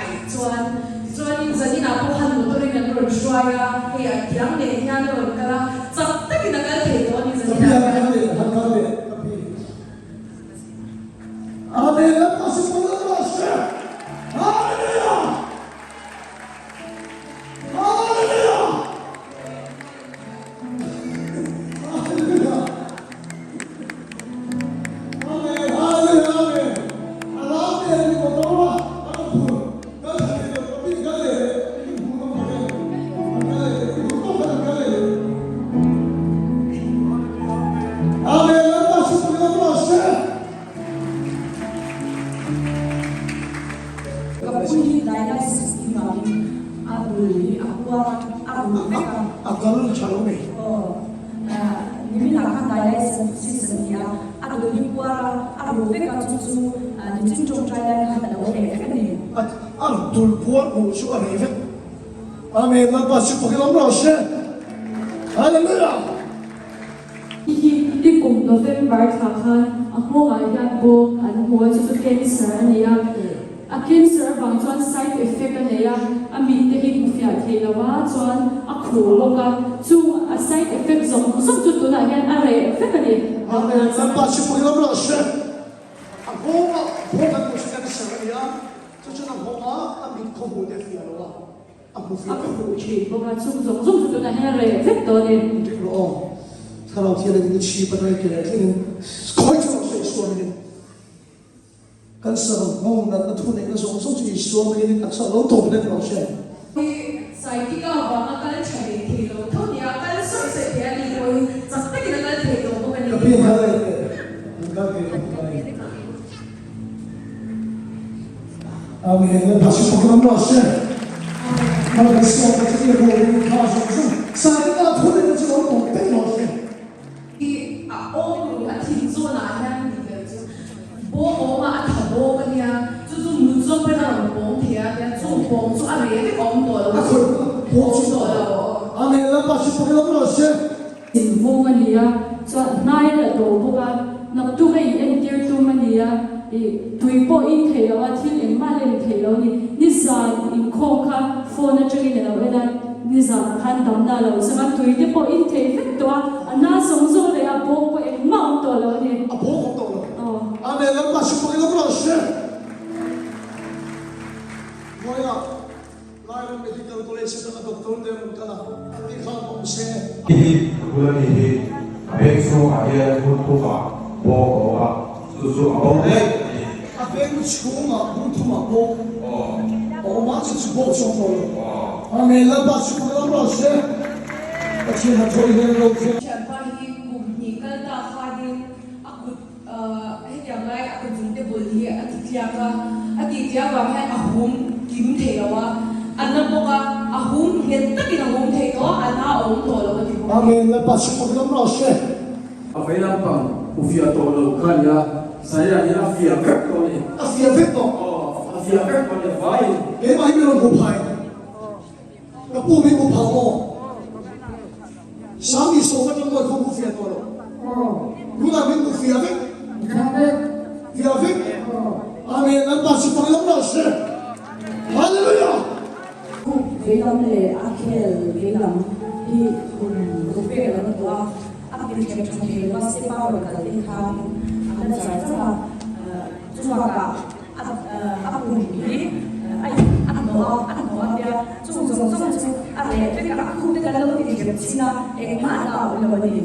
Aih chuan tichuanin zaninah pawh khan motor in an rawn hruai a, hei a kiang leh hian a rawn kal a, chak takin a kal thei tawh a ni zaninah hian. Amen lam a si pawl lam a si. Hallelujah! Hallelujah! Hallelujah! Amen! Hallelujah! Amen! A lam te ni ko to a, a kan phur. Kan thla thei lo, ka pi kan leh leh, i hmu ngam phak em? An kal leh leh, i duh tawk khan an kal leh leh. Amen! Lalpa si pawl lam a si. Ka pu hi dialysis tih vangin a dul hi a puar a, a rul vek a. A kal tha lo nei. Aw, niminah khan dialysis a ni a, a dul hi puar a, a rul vek a, chu chu nichin tawngtai lai khan a lo reh vek a ni. A dul puar hmuh chu a reh vek. Amen, Lalpa chu fakin awm rawh se. Hallelujah! Hi hi i kum November thla khan a nghawngah hian bawng an hmu a, chu chu cancer a ni a. A cancer avang chuan side effect a nei a, a mite hi hmu fiah thei lo a, chuan a khuh bawk a. Chung a side effect zawng zawng chu tunah hian a reh vek a ni. Amen. Lalpa chu pawhin awm rawh se. A nghawngah bawng an hmu chu cancer a ni a, chu chuan a nghawngah a mit khaw hmuh te a fiah lo a. A khuh thin bawk a, chung zawng zawng chu tunah hian a reh vek tawh a ni. Dik rawh aw, Thlarau thian in i chhip a nai ke thlengin khawi chu rawn sawi suam in cancer nghawng natna thu neihna zawng zawng chu i suam in i taksa lo tawp hlek rawh se. Hi Saitika vanga kal tha leh thei lo tho nia, kal sawi sawi thei a nih pawhin chak takin a kal thei tawh bawk a ni. Ka pian kal leh teh, an kal thei lo bawk a ni. Amen. Lalpa chu fakin awm rawh se. Mal kan sawm a chu i rualin kha zawng zawng Saidika thu lehna chu lo tawp daih rawh se. I a awm ru a thin zawnah hian ni tel chu bawm awm a a tha bawk a nia chu chu mut zawk pawn a rawn pawm thei a tia chung pawm chu a reh vek a awm tawh lo A khawih pawm chu tawh lo. Amen. Lalpa chu fakin awm rawh se. Thinvung a ni a, chuan hnai la tawh bawk a, naktuk a in entir tum a ni a, ih tui pawh in theih loh a, thil engmah lem theih loh a ni. Nizan inkhawm kha phone atangin a lo en a, nizan ah khan damna a lo chang a, tui te pawh in theih vek tawh a, a na zawng zawng leh a bawk pawh engmah awm tawh lo a ni. A bawk awm tawh lo. Amen Lalpa chu pawhin awm rawh se. Hnuaiah. Lairam Medical College atanga doctor te rawn kal a, an ni khan awm se. Hi hi ka bula mi hi a beng chhungah hian hmun thumah bawk a awm a, chu chu a bo daih a ni. A beng chhungah hmun thumah bawk a awm a, chu chu bawk chu a awm tawh lo. Amen, Lalpa chu ka lam rawh se, Pathian hnathawh i hnen lo khian. Thianpa hi kum hnih kal ta khanin a kut Hetiang lai a kutjungte bul hi a ti tliak a, a tih tliah vang hian a hum kim thei lo a, a na bawk a, a hum nghet takin a hum thei tawh a, a na a awm tawh lo a ti bawk a ni. Amen, Lalpa chu fak lam rawh se. A vei lampang u fiah tawh lo kha a nia, Zaia hi a fiah vek tawh a ni. A fiah vek tawh. Aw, a fiah vek tawh a ni, a vaiin. Keimah hi min rawn hmu phai. Ka pu min hmu phah maw? Sami sawm atang mawi khaw hmu fiah tawh lo. Tunah min hmu fiah vek. Fiah vek. Amen. Lalpa chu fak lam rawh se. Hallelujah. Khup veilam leh a khel veilam hi kum ruk vel an tawh a, a pin ṭhek ṭha thei lo a, sepa rawn kal te khan an la char char a, chubakah A pum hi a in a hnawh a, a hnawh a nia. Chung zawng zawng chu a reh vek a, a khup te kan lo ti rem chin a, engmah a la awm lo a ni.